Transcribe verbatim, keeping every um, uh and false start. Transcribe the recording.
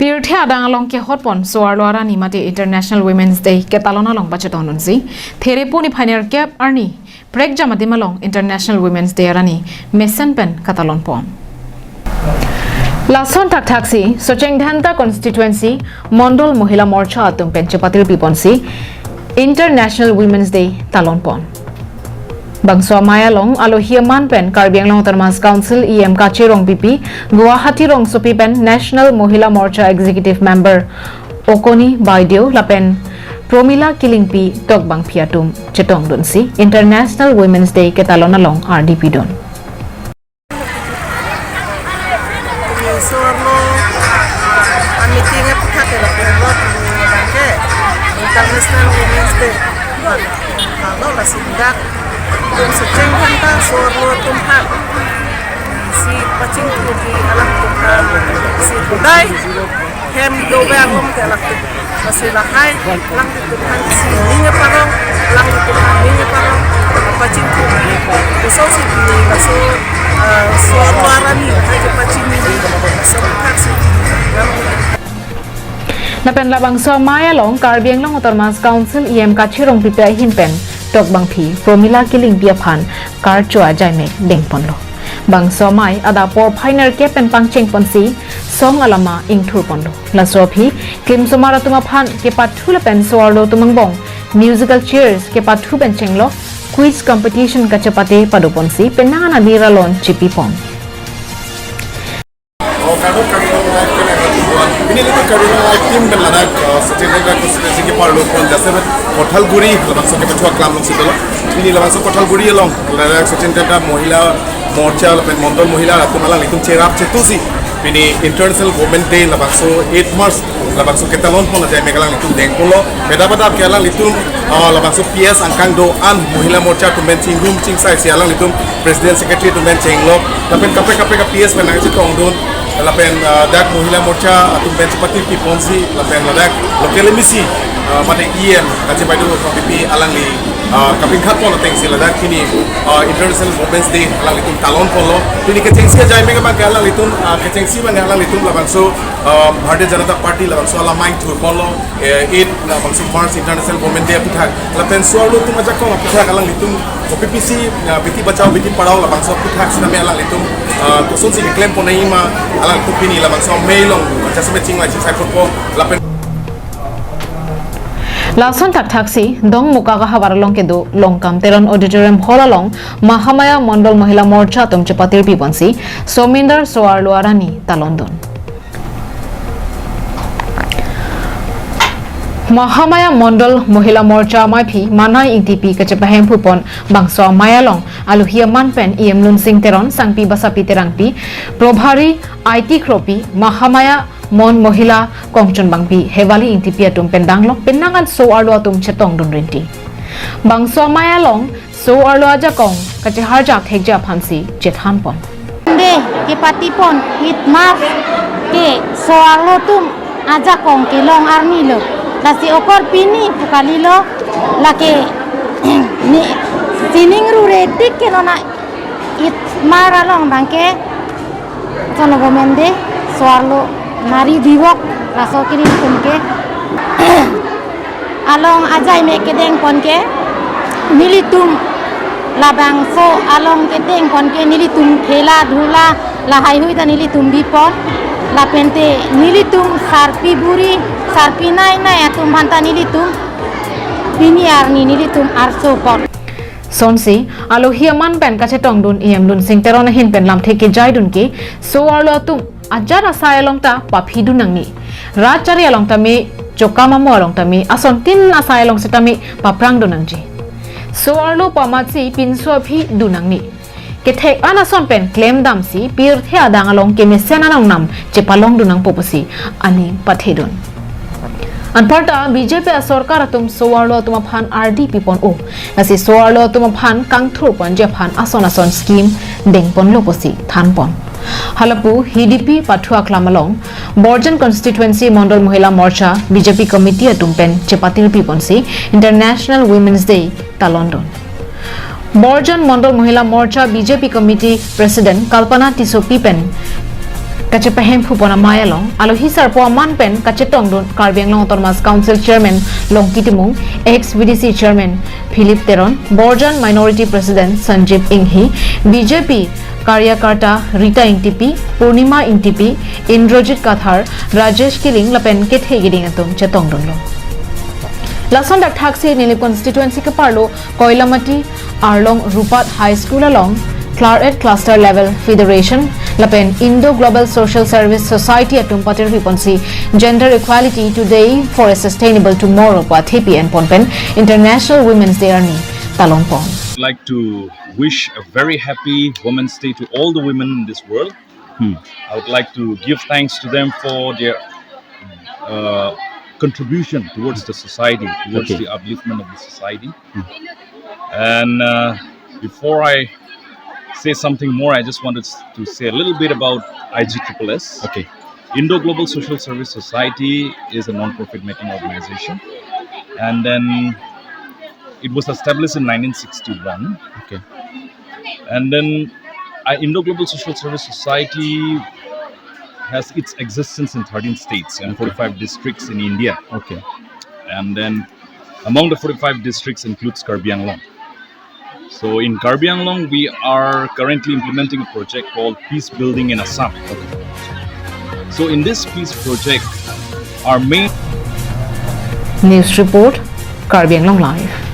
Pirthe adang along kehotpon so-arlo arni mate International Women's Day ketalon along pachetongdunsi, Therepo niphai nerkep arni prekjam adim along International Women's Day arni mesen pen katalonpon. Lason thakthaksi Socheng Dhenta Constituency Mondol Mohila Morcha atum pen chepatir piponsi International Women's Day talonpon. Bangso amei along alohi aman pen Karbi Anglong Autonomous Council E M Kache Rongpipi, Guwahati rongsopi pen National Mohila Morcha Executive Member Okoni Baideo lapen Promila Killingpi tokbangpi atum chetongdunsi International Women's Day ketalon along ardi pidun. So-arlo a-meeting aphuthak ke lapen lo ke International Women's Day. Lo la sindak tum Socheng Dhenta so-arlo atum aphan si pachingthurji alam atum aphan si budai hem dobe agom ke alam atum. Lasi lahai alanglitum aphan si ning parong, alanglitum aphan ning parong, pachingthurji. Laso si pini laso, eh, so-arlo arni lahai kepachini, laso aphuthak si. Lapen labangso amei along Karbi Anglong Autonomous Council E M Kache Rongpipi ahin pen tokbangpi Promila Killingpi aphan karcho ajaimek dengponlo. Bangso amei adap porphai nerkep pen pangchengponsi song alama ingthurponlo. Laso aphi klimsomar atum aphan kepathu lapen so-arlo atum angbong musical chairs kepathu pen chenglok quiz competition kachepate padoponsi penang anabir alon chipipon. Oh, Karbi Anglong Live ke ladak. Pini ladak Karbi Anglong Live team pen ladak, uh, Socheng Dhenta Constituency ke parlo pon jase pen Kothalguri labangso kepachua klam alongsi dolo. Pini labangso Kothalguri along ladak Socheng Dhenta Mohila Morcha lapen Mondol Mohila atum alanglitum cherap chetusi pini International Women Day labangso eight March labangso ketalonpon ajaimek alanglitum dengponlo. Beda beda ke alanglitum, ah, labangso P S angkang do-an Mohila Morcha atum pen chingrum chingsai si alanglitum President Secretary atum pen chenglok. Lapen kaprek kaprek a-P S pen nangchetongdun. Lapen, ah, dak Mohila Morcha atum pen chepatir piponsi. Lapen ladak local M A C, ah, mate E M Kache Baideo Rongpipi alangli, ah, kapingkhatpon atengsi ladak pini, ah, International Women's Day alanglitum talonponlo. Pini kechengsi ajaimek abang ke alanglitum, ah, kechengsi abang ke alanglitum labangso, ah, Bharatiya Janata Party labangso alamei thurponlo, eh, eight labangso March International Women Day aphuthak. Lapen so-arlo atum ajakong aphuthak alanglitum O P P C, ah, Beti Bachao Beti Padhao labangso aphuthak sitame alanglitum, ah, kosonsi keklempon nangji ma alanglitum pini labangso amei along jase pen chinglai chingsai ponpo lapen Lason thakthaksi Dongmukak ahavar along kedo Longkam Teron Auditorium Hall along Mahamaya Mondol Mohila Morcha atum chepatir piponsi Somindar so-arlo arni talondun. Mahamaya Mondol Mohila Morcha ameiphi Manai Ingtipi kachepahemphupon bangso amei along alohi aman pen E M Lunsing Teron, Sangpi Basapi Terangpi, Probhari Aiti Kropi, Mahamaya Mon Mohila kongchunbangpi Hevali Ingtipi atum pen danglok penang an so-arlo atum chetongdun rinti. Bangso amei along so-arlo ajakong kacheharjak thekji aphansi chethanpon. De kepatipon eight March ke so-arlo atum ajakong kelong arni lo. Lasi okor pini pu kalilo, lake ni sining rure tik ke nona eight March along abang ke International Women Day, so-arlo Nari Divok, laso kiri atum ke along ajaimek kedengpon ke nelitum labangso along kedengpon ke nelitum khela dhula lahaihui ta nelitum bipon, lapente nelitum sarpi buri sarpi nai nai atum aphan ta nelitum pini arni nelitum arsopon. Sonsi alohi aman pen kachetongdun E M Lunsing Teron ahin pen lamthe kejaidun ke so-arlo atum ajat asai along ta paphidun nangne. Rat chari along tame, chokam amo along tame, asontin asai along setame paprangdun nangji. So-arlo pu amatsi pinso aphi dun nangne. Kethek an ason pen klemdamsi pirthe adang along kemesen anong nam chepalongdun nangpo pusi aning pathedun. Anparta B J P asorkar atum so-arlo atum aphan ardi pipon-o. Lasi so-arlo atum aphan kangthurponji aphan ason ason scheme dengponlo pusi thanpon. Halapu Hidipi pathu aklam along Borjan Constituency Mondol Mohila Morcha B J P Committee atum pen chepatir piponsi International Women's Day talondun. Borjan Mondol Mohila Morcha B J P Committee President Kalpana Tissopi pen Kachepahemphu pon amei along alohi sarpo aman pen kachetongdun Karbi Anglong Autonomous Council Chairman Longki Timung, ex V D C Chairman Philip Teron, Borjan Minority President Sanjib Inghi, B J P karyakarta Rita Ingtipi, Purnima Ingtipi, Indrajit Kathar, Rajesh Killing lapen kethe keding atum chetongdunlo. Lason dak thaksi Nilip constituency keparlo Koilamati Arlong Rupat High School along Claret Cluster Level Federation lapen Indo Global Social Service Society atum patirpi ponsi Gender Equality Today for a Sustainable Tomorrow pu athepi enpon pen International Women's Day arni talongpon. I'd like to wish a very happy Women's Day to all the women in this world. Hmm. I would like to give thanks to them for their uh, contribution towards the society, towards Okay. the upliftment of the society. And uh, before I say something more, I just wanted to say a little bit about I G triple S. Okay. Indo Global Social Service Society is a non-profit making organization, and then it was established in nineteen sixty-one. Okay. And then uh, Indo Global Social Service Society has its existence in thirteen states and forty-five districts in India. Okay. And then among the forty-five districts includes Karbi Anglong. So in Karbi Anglong, we are currently implementing a project called Peace Building in Assam. So in this peace project, our main News report, Karbi Anglong Live.